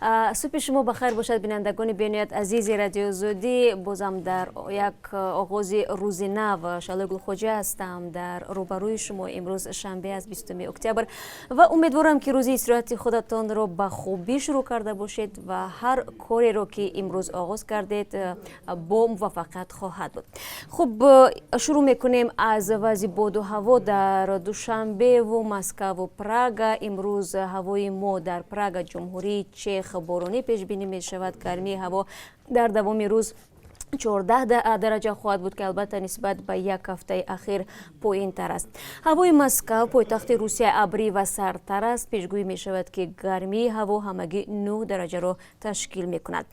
Субҳи шумо ба хайр бошад, бинандагони бениҳоят азизи Радиои Озодӣ. Бозам дар як оғози рӯзи нав Шаҳлои Гулхоҷа ҳастам дар рӯбарӯи шумо. Имрӯз шанбе аз 20 октябр ва умедворам, ки рӯзи истироҳати худатонро ба хубӣ шурӯъ карда бошед ва ҳар кореро, ки имрӯз оғоз кардед, бо муваффақият хоҳад буд. Хуб, шурӯъ мекунем аз вазъи боду ҳаво дар Душанбеву Москаву Прага. Имрӯз ҳавои мо дар Прага, Ҷумҳурии Чех, боронӣ пешбинӣ мешавад. Гармии ҳаво дар давоми рӯз 14 дараҷа хоҳад буд, ки албатта нисбат ба як ҳафтаи ахир поинтар аст. Ҳавои Москав, пойтахти Русия, абрӣ ва сардтар аст. Пешгӯӣ мешавад, ки гармии ҳаво ҳамагӣ 9 дараҷаро ташкил мекунад.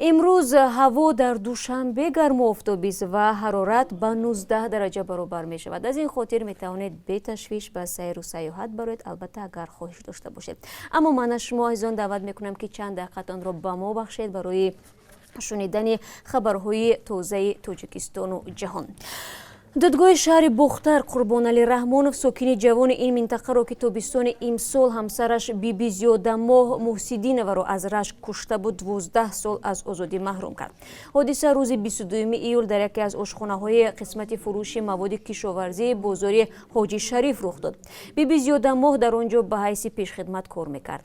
Имрӯз ҳаво дар Душанбе гарму офтобист ва ҳарорат ба 19 дараҷа баробар мешавад. Аз ин хотир метавонед беташвиш ба сайру сайёҳат бароед, албатта агар хоҳиш дошта бошед. Аммо ман аз шумо, азизон, даъват мекунам, ки чанд дақиқатонро ба мо бахшед барои шунидани хабарҳои тозаи Тоҷикистону ҷаҳон. Додгоҳи шаҳри Бохтар Қурбоналӣ Раҳмонов, сокини ҷавони ин минтақаро, ки тобистони имсол ҳамсараш Биби Зиёдамоҳ Муҳсидиноваро аз рашк кушта буд, 12 сол аз озодӣ маҳрум кард. Ҳодиса рӯзи 22 июл дар яке аз ошхонаҳои қисмати фурӯши маводи кишоварзии бозори Ҳоҷи Шариф рух дод. Биби Зиёдамоҳ дар он ҷо ба ҳайси пешхидмат кор мекард.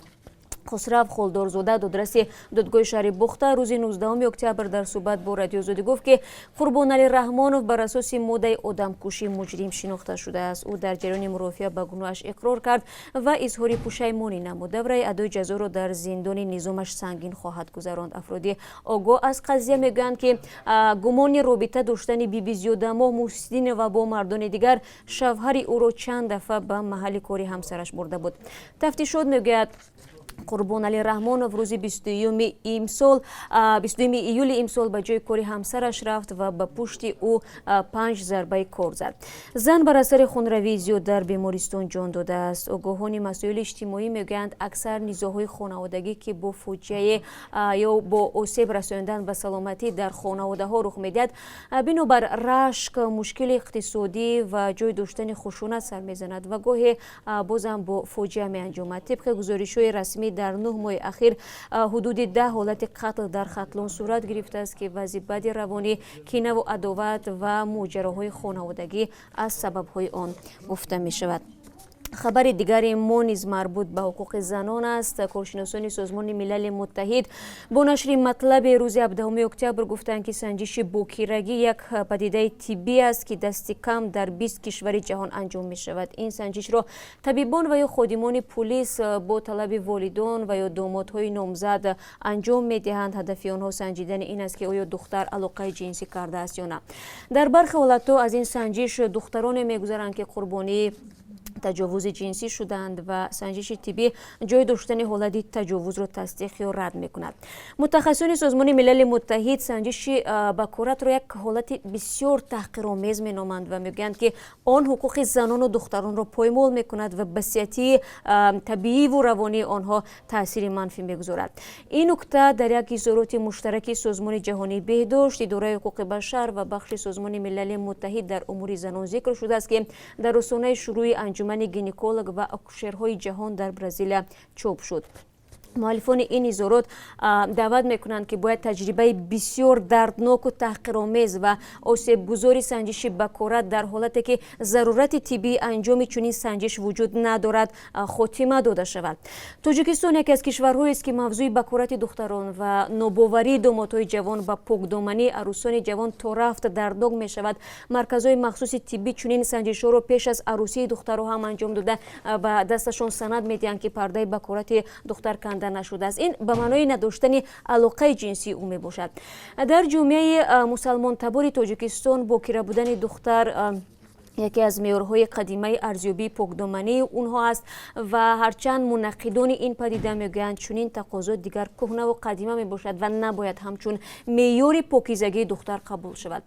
Хусрав Холдорзода, додраси додгоҳи шаҳри Бохтар, рӯзи 19 октябр дар суҳбат бо Радиои Озодӣ гуфт, ки Қурбоналӣ Раҳмонов бар асоси моддаи одамкушӣ муҷрим шинохта шудааст. Ӯ дар ҷараёни мурофиа ба гуноҳаш иқрор кард ва изҳори пушаймонӣ намуд. Давраи адои ҷазоро дар зиндони низомаш сангин хоҳад гузаронд. Афроди огоҳ аз қазия мегӯянд, ки гумони робита доштани Биби Зиёдамоҳ Муҳсидинова бо мардони дигар шавҳари ӯро чанд дафъа ба маҳалли кори ҳамсараш бурда буд. Тафтишот мегӯяд, Қурбоналӣ Раҳмонов рӯзи 22 июли имсол ба ҷои кори ҳамсараш рафт ва ба пушти ӯ панҷ зарбаи кор зад. Зан бар асари хунравии зиёд дар бемористон ҷон додааст. Огоҳони масоили иҷтимоӣ мегӯянд, аксар низоъҳои хонаводагӣ, ки бо фоҷиае ё бо осеб расонидан ба саломатӣ дар хонаводаҳо рух медиҳад, бинобар рашк, мушкили иқтисодӣ ва ҷой доштани хушунат сар мезанад ва гоҳе бозам бо фоҷиа меанҷомад. Тибқи гузоришҳои расмӣ, дар 9 моҳи ахир ҳудуди 10 ҳолати қатл дар Хатлон сурат гирифтааст, ки вазъи бади равонӣ, кинаву адоват ва моҷароҳои хонаводагӣ аз сабабҳои он гуфта мешавад. Хабари дигари мо низ марбут ба ҳуқуқи занон аст. Коршиносони Созмони Милали Муттаҳид бо нашри матлаби рӯзи 17 октябр гуфтанд, ки санҷиши бокирагӣ як падидаи тиббӣ аст, ки дасти кам дар 20 кишвари ҷаҳон анҷом мешавад. Ин санҷишро табибон ва ё ходимони пулис бо талаби волидон ва ё домодҳои номзад анҷом медиҳанд. Ҳадафи онҳо санҷидани ин аст, ки оё духтар алоқаи ҷинсӣ кардааст ё на. Дар бархе ҳолатҳо аз ин санҷиш духтароне мегузаранд, ки қурбонии таҷовузи ҷинсӣ шуданд ва санҷиши тиббӣ ҷой доштани ҳолати таҷовузро тасдиқ ё рад мекунад. Мутахассисони Созмони Милали Муттаҳид санҷиши бакоратро як ҳолати бисёр таҳқиромез меноманд ва мегӯянд, ки он ҳуқуқи занону духтаронро поймол мекунад ва ба сиҳатии табииву равонии онҳо таъсири манфӣ мегузорад. Ин нукта дар як изҳороти муштараки Созмони Ҷаҳонии Беҳдошт, Идораи ҳуқуқи башар ва бахши Созмони Милали Муттаҳид дар умури занон зикр шудааст, ки дар остонаи шурӯи Анҷумани гинеколог ва акушерҳои ҷаҳон дар Бразилия чоп шуд. Муаллифони ин изҳорот даъват мекунанд, ки бояд таҷрибаи бисёр дардноку таҳқиромез ва осебгузори санҷиши бакорат дар ҳолате, ки зарурати тиббии анҷоми чунин санҷиш вуҷуд надорад, хотима дода шавад. Тоҷикистон яке аз кишварҳоест, ки мавзӯи бакорати духтарон ва нобоварии домодҳои ҷавон ба покдомании арӯсони ҷавон то рафт дарднок мешавад. Марказҳои махсуси тиббӣ чунин санҷишҳоро пеш аз арӯсии духтарҳо ҳам анҷом дода, ба дасташон санад медиҳанд, ки пардаи бакорати духтар канда нашудааст. Ин ба маънои надоштани алоқаи ҷинсии ӯ мебошад. Дар ҷомеаи мусалмонтабори Тоҷикистон бокира будани духтар яке аз меъёрҳои қадимаи арзёбии покдомании онҳо аст ва ҳарчанд мунаққидони ин падида мегӯянд, чунин тақозо дигар кӯҳнаву қадима мебошад ва набояд ҳамчун меъёри покизагии духтар қабул шавад.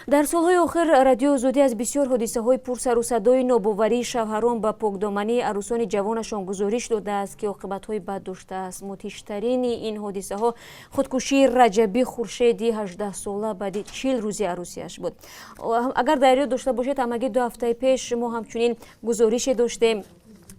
Дар солҳои охир Радиои Озодӣ аз бисёр ҳодисаҳои пурсарусадои нобоварии шавҳарон ба покдомании арӯсони ҷавонашон гузориш додааст, ки оқибатҳои бад доштааст. Мудҳиштарини ин ҳодисаҳо худкушии Раҷабӣ Хуршеди 18-сола баъди 40 рӯзи арӯсиаш буд. Агар дар ёд дошта бошед, ҳамагӣ 2 ҳафтаи пеш мо ҳамчунин гузорише доштем.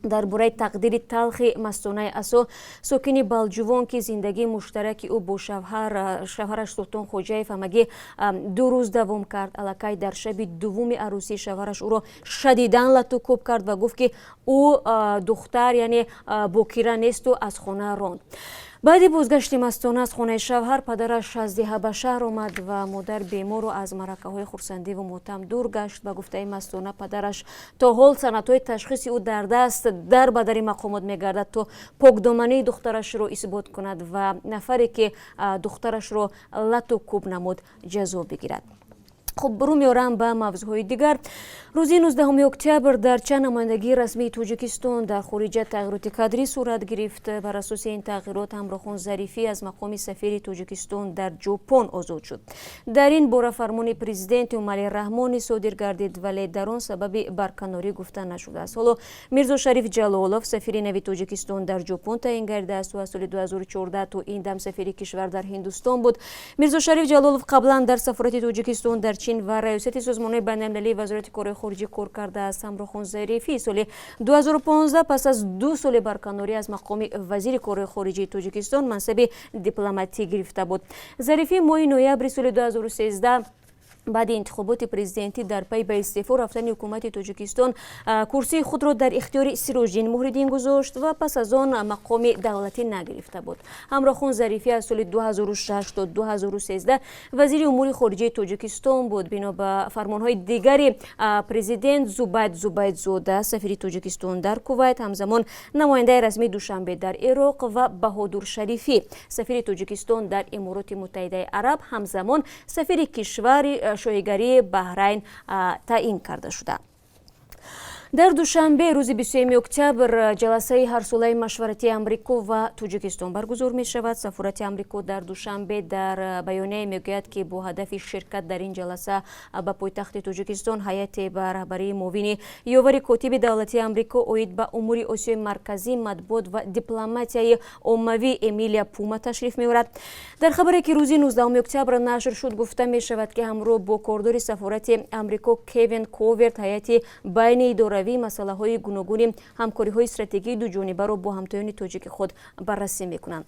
Дар бораи тақдири талхи Мастонаи Асо, сокини Балҷувон, ки зиндагии муштараки ӯ бо шавҳараш Султон Хоҷаев ҳамагӣ 2 рӯз давом кард. Аллакай дар шаби дуввуми арӯсӣ шавҳараш ӯро шадидан лату кӯб кард ва гуфт, ки ӯ духтар, яъне бокира несту аз хона ронд. Баъди бозгашти Мастона аз хонаи шавҳар, падараш аз деҳа ба шаҳр омад ва модар бемору аз маъракаҳои хурсандиву мотам дур гашт. Ба гуфтаи Мастона, падараш то ҳол санадҳои ташхиси ӯ дар даст дар ба дари мақомот мегардад, то покдомании духтарашро исбот кунад ва нафаре, ки духтарашро лату кӯб намуд, ҷазо бигирад. Хуб, рӯ меорам ба мавзӯъҳои дигар. Рӯзи 19 октябр дар чанд намояндагии расмии Тоҷикистон дар хориҷа тағйироти кадрӣ сурат гирифт. Бар асоси ин тағйирот, Ҳамроҳхон Зарифӣ аз мақоми сафири Тоҷикистон дар Ҷопон озод шуд. Дар ин бора фармони президент Эмомалӣ Раҳмон содир гардид, вале дар он сабаби барканорӣ гуфта нашудааст. Ҳоло Мирзошариф Ҷалолов сафири нави Тоҷикистон дар Ҷопон таъин гардидааст. Ӯ аз соли 2014 то ин дам сафири кишвар дар Ҳиндустон буд. Мирзошариф Ҷалолов қаблан дар сафорати Тоҷикистон дар Чин ва раёсати созмонҳои байналмилалии Вазорати корҳои хориҷӣ кор кардааст. Ҳамроҳхон Зарифӣ соли 2015 пас аз 2 соли барканорӣ аз мақоми вазири корҳои хориҷии Тоҷикистон мансаби дипломатӣ гирифта буд. Зарифӣ моҳи ноябри соли 2013 баъди интихоботи президентӣ, дар пай ба истеъфо рафтани ҳукумати Тоҷикистон, курсии худро дар ихтиёри Сироҷиддин Муҳриддин гузошт ва пас аз он мақоми давлатӣ нагирифта буд. Ҳамроҳхон Зарифӣ аз соли 2006 то 2013 вазири умури хориҷаи Тоҷикистон буд. Бино ба фармонҳои дигари президент, Зубайд Зубайдзода, сафири Тоҷикистон дар Кувайт, ҳамзамон намояндаи расмии Душанбе дар Ироқ, ва Баҳодур Шарифӣ, сафири Тоҷикистон дар Имороти Муттаҳидаи Араб, ҳамзамон сафири кишвари шоҳигарии Баҳрайн таъин карда шуданд. Дар Душанбе рӯзи 23 октябр ҷаласаи ҳарсолаи машваратии Амрико ва Тоҷикистон баргузор мешавад. Сафорати Амрико дар Душанбе дар баёнияе мегӯяд, ки бо ҳадафи ширкат дар ин ҷаласа ба пойтахти Тоҷикистон ҳайате ба раҳбарии муовини ёвари котиби давлатии Амрико оид ба умури Осиёи Марказӣ, матбуот ва дипломатияи оммавӣ Эмилия Пума ташриф меорад. Дар хабаре, ки рӯзи 19 октябр нашр шуд, гуфта мешавад, ки ҳамроҳ бо кордори сафорати Амрико Кевин Коверт ҳайати байниидоравӣ масъалаҳои гуногуни ҳамкориҳои стратегии дуҷонибаро бо ҳамтоёни тоҷики худ баррасӣ мекунанд.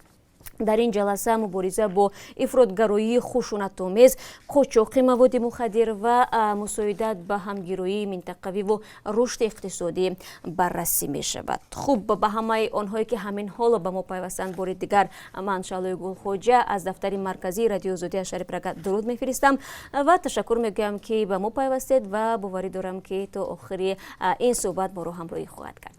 Дар ин ҷаласа мубориза бо ифротгароии хушунатомез, қочоқи маводи мухаддир ва мусоидат ба ҳамгироии минтақавиву рушди иқтисодӣ баррасӣ мешавад. Хуб, ба ҳамаи онҳое, ки ҳамин ҳоло ба мо пайвастанд, бори дигар ман, Шаҳлои Гулхоҷа, аз дафтари марказии Радиои Озодӣ аз шаҳри Прага дуруд мефиристам ва ташаккур мегӯям, ки ба мо пайвастед, ва боварӣ дорам, ки то охири ин суҳбат моро ҳамроҳӣ хоҳад кард.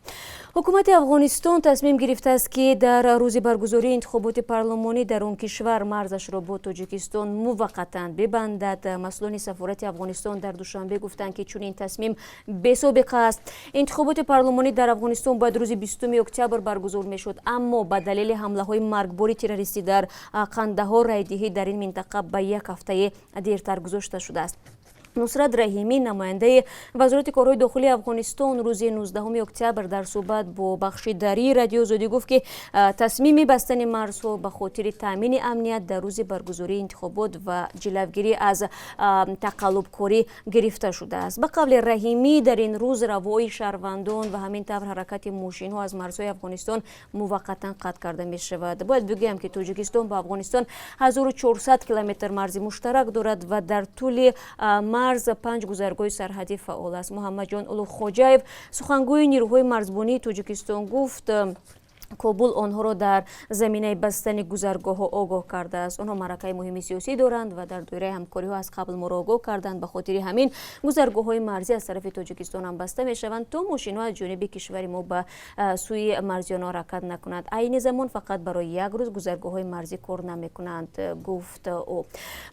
Ҳукумати Афғонистон тасмим гирифтааст, ки дар рӯзи баргузории интихоботи парлумонӣ дар он кишвар марзашро бо Тоҷикистон муваққатан бибандад. Масъулони сафорати Афғонистон дар Душанбе гуфтанд, ки чунин тасмим бесобиқа аст. Интихоботи парлумонӣ дар Афғонистон бояд рӯзи 20 октябр баргузор мешуд, аммо ба далели ҳамлаҳои маргбори террористӣ дар Қандаҳор райдиҳӣ дар ин минтақа ба як ҳафтаи дертар гузошта шудааст. Нусрат Раҳимӣ, намояндаи Вазорати корҳои дохилии Афғонистон, рӯзи 19 октябр дар суҳбат бо бахши дарии Радиои Озодӣ гуфт, ки тасмими бастани марзҳо ба хотири таъмини амният дар рӯзи баргузории интихобот ва ҷилавгирӣ аз тақаллубкорӣ гирифта шудааст. Ба қавли Раҳимӣ, дар ин рӯз равои шаҳрвандон ва ҳамин тавр ҳаракати мошинҳо аз марзҳои Афғонистон муваққатан қатъ карда мешавад. Бояд бигӯям, ки Тоҷикистон бо Афғонистон 1400 километр марзи муштарак дорад ва дар тӯли марз панҷ гузаргоҳи сарҳадӣ фаъол аст. Муҳаммадҷон Улуғхоҷаев, сухангӯи нирӯҳои марзбонии Тоҷикистон, гуфт, Кобул онҳоро дар заминаи бастани гузаргоҳҳо огоҳ кардааст. Онҳо маъракаи муҳими сиёсӣ доранд ва дар доираи ҳамкориҳо аз қабл моро огоҳ карданд. Ба хотири ҳамин гузаргоҳҳои марзӣ аз тарафи Тоҷикистон ҳам баста мешаванд, то мошинҳо аз ҷониби кишвари мо ба сӯи марзиён ҳаракат накунанд. Айни замон фақат барои як рӯз гузаргоҳҳои марзӣ кор намекунанд, гуфт ӯ.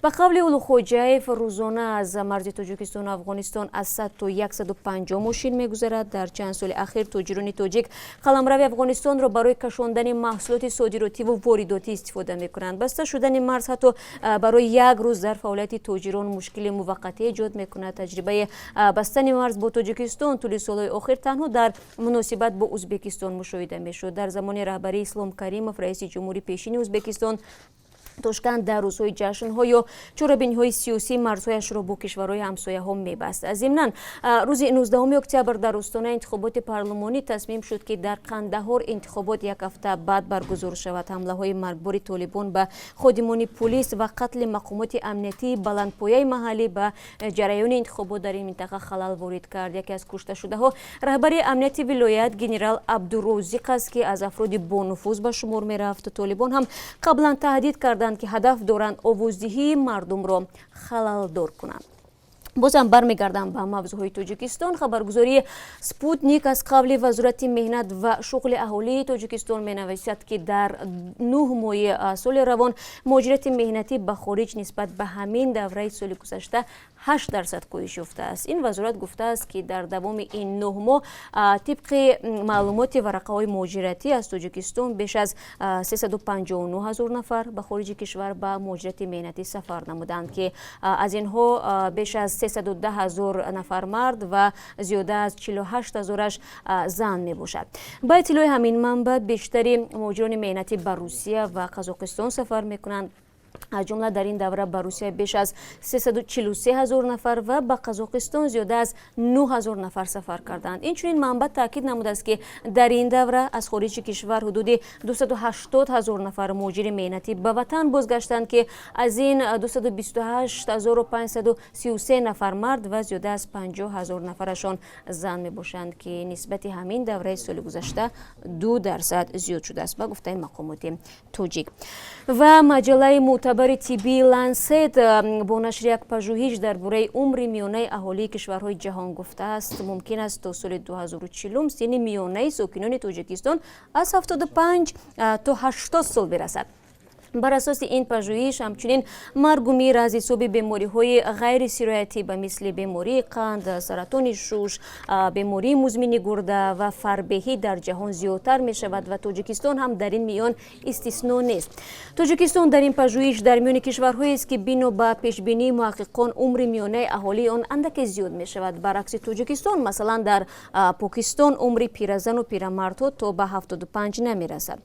Ба қавли Улуғхоҷаев, рӯзона аз марзи Тоҷикистону Афғонистон аз 100 то 150 мошин мегузарад. Дар чанд соли ахир тоҷирони тоҷик қаламрави Афғонистонро барои кашондани маҳсулоти содиротиву воридотӣ истифода мекунанд. Баста шудани марз ҳатто барои як рӯз дар фаъолияти тоҷирон мушкили муваққатӣ эҷод мекунад. Таҷрибаи бастани марз бо Тоҷикистон тӯли солҳои охир танҳо дар муносибат бо Ӯзбекистон мушоҳида мешуд. Дар замони раҳбарии Ислом Каримов, раиси ҷумҳури пешини Ӯзбекистон, Тошканд дар рӯзҳои ҷашнҳо ё чорабиниҳои сиёсӣ марзҳояшро бо кишварҳои ҳамсояҳо мебаст. Зимнан, рӯзи 19 октябр дар остонаи интихоботи парлумонӣ тасмим шуд, ки дар Қандаҳор интихобот як ҳафта баъд баргузор шавад. Ҳамлаҳои маргбори Толибон ба ходимони пулис ва қатли мақомоти амниятии баландпояи маҳаллӣ ба ҷараёни интихобот дар ин минтақа халал ворид кард. Яке аз кушташудаҳо раҳбари амнияти вилоят генерал Абдурозиқ аст, ки аз афроди бонуфуз ба шумор мерафт. Толибон ҳам қаблан таҳдид карданд, ки ҳадаф доранд овоздиҳии мардумро халалдор кунанд. Бозам бармегардам ба мавзӯъҳои Тоҷикистон. Хабаргузории Спутник аз қавли Вазорати меҳнат ва шуғли аҳолии Тоҷикистон менависад, ки дар 9 моҳи соли равон муҳоҷирати меҳнатӣ ба хориҷ нисбат ба ҳамин давраи соли гузашта 8% коҳиш ёфтааст. Ин вазорат гуфтааст, ки дар давоми ин 9 моҳ, тибқи маълумоти варақаҳои муҳоҷиратӣ, аз Тоҷикистон беш аз 359 ҳазор нафар ба хориҷи кишвар ба муҳоҷирати меҳнатӣ сафар намуданд, ки аз инҳо беш аз 310 ҳазор нафар мард ва зиёда аз 48 ҳазораш зан мебошад. Ба иттилои ҳамин манбаъ, бештари муҳоҷирони меҳнатӣ ба Русия ва Қазоқистон сафар мекунанд. Аз ҷумла, дар ин давра ба Русия беш аз 343 ҳазор нафар ва ба Қазоқистон зиёда аз 9 ҳазор нафар сафар карданд. Инчунин манбаъ таъкид намудааст, ки дар ин давра аз хориҷи кишвар ҳудуди 280 ҳазор нафар муҳоҷири меҳнатӣ ба ватан бозгаштанд, ки аз ин 228 533 нафар мард ва зиёда аз 50 ҳазор нафарашон зан мебошанд, ки нисбати ҳамин давраи соли гузашта 2% зиёд шудааст, ба гуфтаи мақомоти тоҷик. Ва маҷаллаи мӯътабари тиббии Лансет бо нашри як пажӯҳиш дар бораи умри миёнаи аҳолии кишварҳои ҷаҳон гуфтааст, мумкин аст то соли 2040 синни миёнаи сокинони Тоҷикистон аз 75 то 80 сол бирасад. Бар асоси ин пажӯҳиш, ҳамчунин маргу мир аз ҳисоби бемориҳои ғайрисироятӣ ба мисли бемории қанд, саратони шуш, бемории музмини гурда ва фарбеҳӣ дар ҷаҳон зиёдтар мешавад ва Тоҷикистон ҳам дар ин миён истисно нест. Тоҷикистон дар ин пажӯҳиш дар миёни кишварҳоест, ки бино ба пешбинии муҳаққиқон умри миёнаи аҳолии он андаке зиёд мешавад. Баръакси Тоҷикистон, масалан, дар Покистон умри пиразану пирамардҳо то ба 75 намерасад.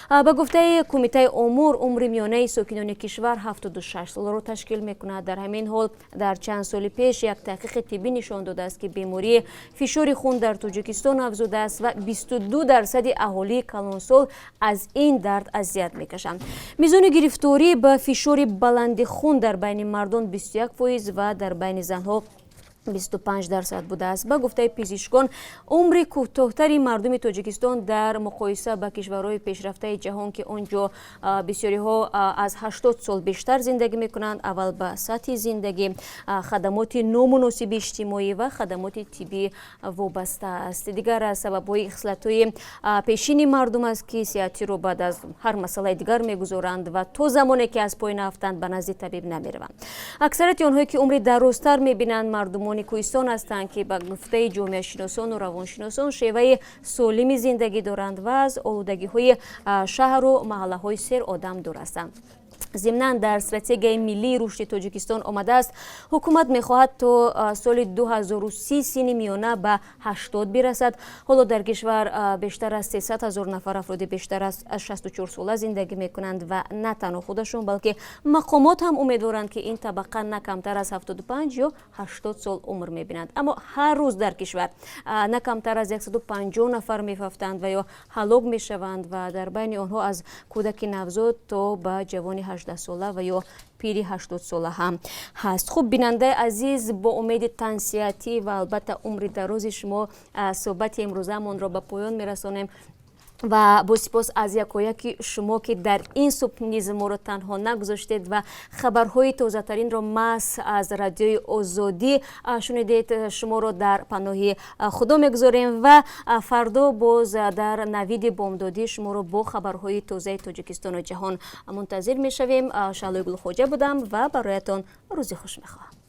Ба гуфтаи Кумитаи омор, умри миёнаи сокинони кишвар 76 солро ташкил мекунад. Дар ҳамин ҳол, дар чанд соли пеш як таҳқиқи тиббӣ нишон додааст, ки бемории фишори хун дар Тоҷикистон афзудааст ва 22 дарсади аҳолии калонсол аз ин дард азият мекашанд. Мизони гирифторӣ ба фишори баланди хун дар байни мардон 21% ва дар байни занҳо 25% будааст. Ба гуфтаи пизишкон, умри кӯтоҳтари мардуми Тоҷикистон дар муқоиса ба кишварҳои пешрафтаи ҷаҳон, ки он ҷо бисёриҳо аз 80 сол бештар зиндагӣ мекунанд, аввал ба сатҳи зиндагӣ, хадамоти номуносиби иҷтимоӣ ва хадамоти тиббӣ вобаста аст. Дигар аз сабабҳои хислатҳои пешини мардум аст, ки сиҳатиро баъд аз ҳар масъалаи дигар мегузоранд ва то замоне ки аз пой наафтанд, ба назди табиб намераванд. Аксарияти онҳое, ки умри дарозтар мебинанд, мардумони кӯҳистон ҳастанд, ки ба гуфтаи ҷомеашиносону равоншиносон шеваи солими зиндагӣ доранд ва аз олудагиҳои шаҳру маҳаллаҳои серодам дур ҳастанд. Зимнан, дар Стратегияи миллии рушди Тоҷикистон омадааст, ҳукумат мехоҳад то соли 2030 синни миёна ба 80 бирасад. Ҳоло дар кишвар бештар аз 300 ҳазор нафар афроди бештар аз 64 сола зиндагӣ мекунанд ва на танҳо худашон, балки мақомот ҳам умедворанд, ки ин табақа на камтар аз 75 ё 80 сол умр мебинанд. Аммо ҳар рӯз дар кишвар на камтар аз 150 нафар мефавтанд ва ё ҳалок мешаванд ва дар байни онҳо аз кӯдаки навзод то ба ҷавони 18-сола ва ё пири 80-сола ҳам ҳаст. Хуб, бинандаи азиз, бо умеди тансиҳатӣ ва албатта умри дарози шумо суҳбати имрӯзаамонро ба поён мерасонем ва бо сипос аз якояки шумо, ки дар ин субҳ низ моро танҳо нагузоштед ва хабарҳои тозатаринро маҳз аз Радиои Озодӣ шунидед. Шуморо дар паноҳи Худо мегузорем ва фардо боз дар Навиди бомдодӣ шуморо бо хабарҳои тозаи Тоҷикистону ҷаҳон мунтазир мешавем. Шаҳлои Гулхоҷа будам ва бароятон рӯзи хуш мехоҳам.